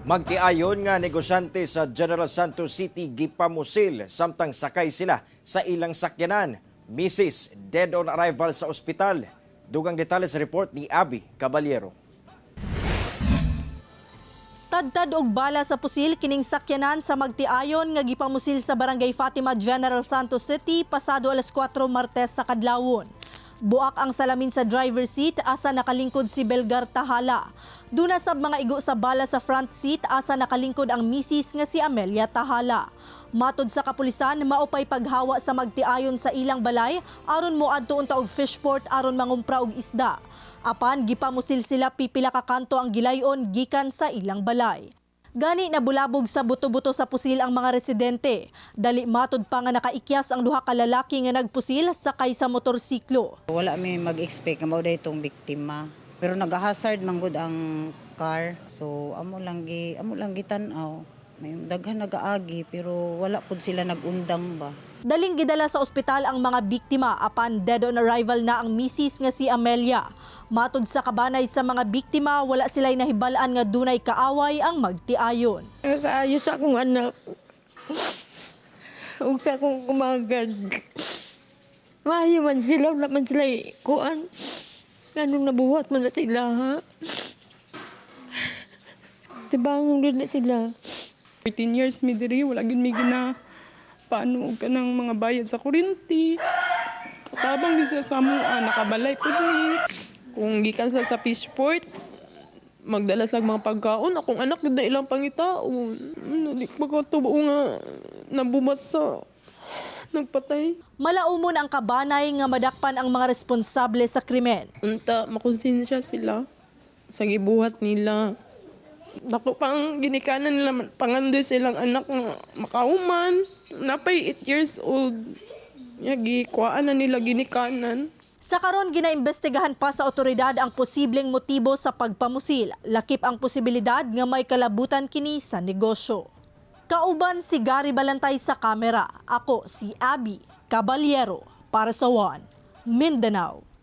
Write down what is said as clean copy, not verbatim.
Magtiayon nga negosyante sa General Santos City gipamusil samtang sakay sila sa ilang sakyanan. Mrs. dead on arrival sa ospital. Dugang detalye sa report ni Abby Caballero. Tadtad og bala sa pusil kining sakyanan sa magtiayon nga gipamusil sa Barangay Fatima, General Santos City pasado alas 4 Martes sa kadlawon. Buak ang salamin sa driver seat asa nakalingkod si Belgar Tahala. Duna sab mga igo sa bala sa front seat asa nakalingkod ang misis nga si Amelia Tahala. Matod sa kapulisan, maupay paghawa sa magtiayon sa ilang balay aron moadto unta og fishport aron mangumpra og isda. Apan gipamusil sila pipila ka kanto ang gilayon gikan sa ilang balay. Gani nabulabog sa buto-buto sa pusil ang mga residente. Dali matod pa nga nakaikyas ang duha ka lalaki nga nagpusil sakay sa motorsiklo. Wala mi mag-expect nga mao day itong biktima. Pero nag-hazard man gud ang car. So amo lang gitan-aw. May daghan nagaagi pero wala pud sila nagundang ba. Daling gidala sa ospital ang mga biktima apan dead on arrival na ang misis nga si Amelia. Matod sa kabanay sa mga biktima, wala sila'y nahibal-an nga dunay kaaway ang magtiayon. Kaayo sa akong anak. Ug sa akong kumagad. Maayo man sila, wala man sila kuan. Anong nabuhat man na sila, ha? Tibangon din na sila. 13 years mi diri, wala gid mi gina paano og kanang mga bayad sa kuryente. Katabang di siya sa amo, nakabalay pud ni. Kung gikan sila sa fishport, magdala sila mga pagkaon. Akong anak gid na ilang pangitaon. Ano, di pa ko tubo nga nabumat sa nagpatay. Malaumon ang kabanay nga madakpan ang mga responsable sa krimen. Unta, makonsensya sila sa gibuhat nila. Dako pang ginikanan nila, pangandoy silang anak nga makauman. Napay 8 years old. Ya, gikuhaan na nila ginikanan. Sa karon, ginaimbestigahan pa sa otoridad ang posibleng motibo sa pagpamusil. Lakip ang posibilidad nga may kalabutan kini sa negosyo. Kauban si Gary Balantay sa kamera. Ako si Abby Caballero para sa One Mindanao.